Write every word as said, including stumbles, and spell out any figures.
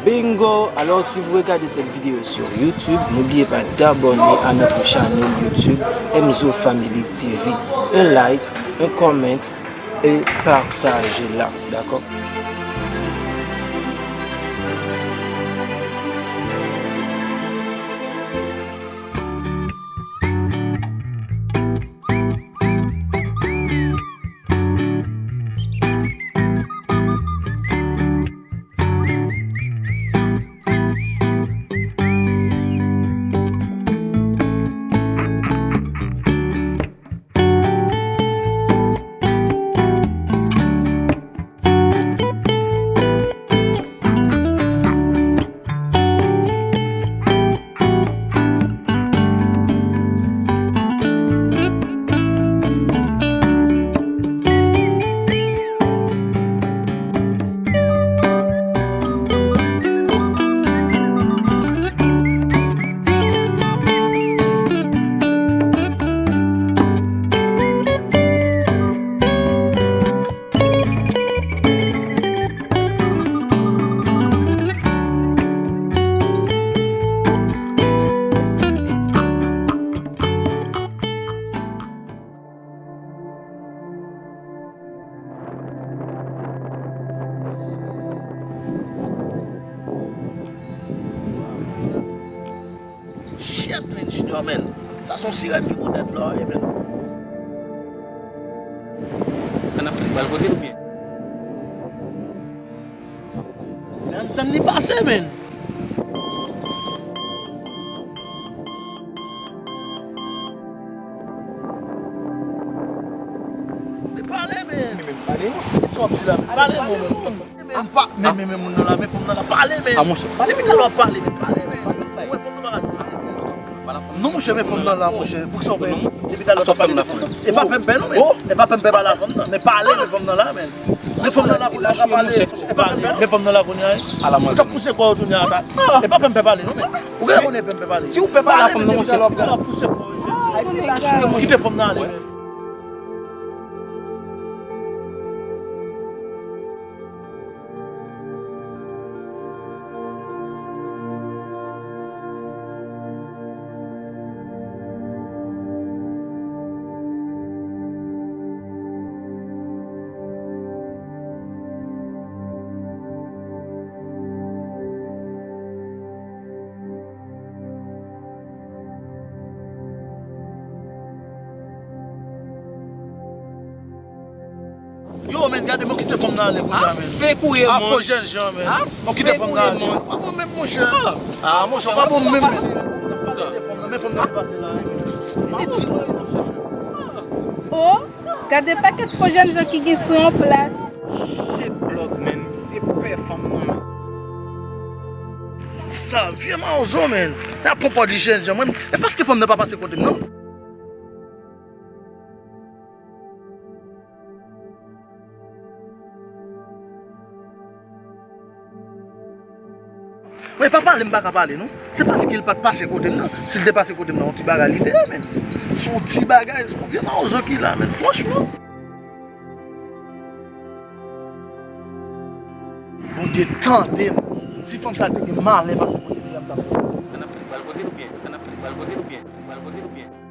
Bingo! Alors, si vous regardez cette vidéo sur YouTube, n'oubliez pas d'abonner à notre channel YouTube M Z O Family T V. Un like, un comment et partagez-la, d'accord? Shit, man, Junior, man. Sa se yon sirèn ki poutèt la, wi, man. Sa n ap fè, n pral kote l oubyen? Ann tann li pase, man. Li pale, man. Men pale, non. Kisa w ap di la? Pale, man. Men pa, men, men, men moun nan la, men fanm nan la, pale, men. A, monchè. Depi talè w ap pale, men pale, men. Ou wè fanm nan pa ka di anyen, men. Non, monchè, men fanm nan la, monchè. Poukisa w pè? Depi talè w ap pale, men fanm nan. E pa pèmpè, non, men. E pa pèmpè pale a fanm nan. Men pale, men fanm nan la, men. Men fanm nan la, pou l ka pale. E pa pèmpè, non. Men fanm nan la, kounye a, wi. Ou t ap pouse kò w, kounye a, e pa pèmpè pale, non, men. Ou genlè konnen pèmpè pale. Si ou pè pale a fanm nan, monchè. Depi talè w ap pouse kò w, Jezi. Kite fanm nan ale, men. Yo, men, gade, mwen kite fanm nan ale kounye a, men. Fake ou ye, man. A fo jènjan, men. Mwen kite fanm nan ale. Pa bon menm, monchè. A, monchè, pa bon menm, men. Men fanm nan pase la, wi. Li di. Oh, gade pakèt fo jènjan ki gen sou yon plas. Shit, blòd, men, se pè fanm nan, men. Sa vye mawozo, men. N ap pran pòt di jènjan, mwen. E paske fanm nan pa pase kote m, non. Mwen pa pale, m pa ka pale, non. Se paske l pa t pase kote m nan. Si l te pase kote m nan, yon ti bagay li te ye, men. Se yon ti bagay, se yon vye mawozo ki la, men. Franchman. Bondye tande m. Si fanm sa te gen malen pase kote m nan, m t ap... Sa n ap fè, n pral kote l oubyen? Sa n ap fè, n pral kote l oubyen? N pral kote l oubyen?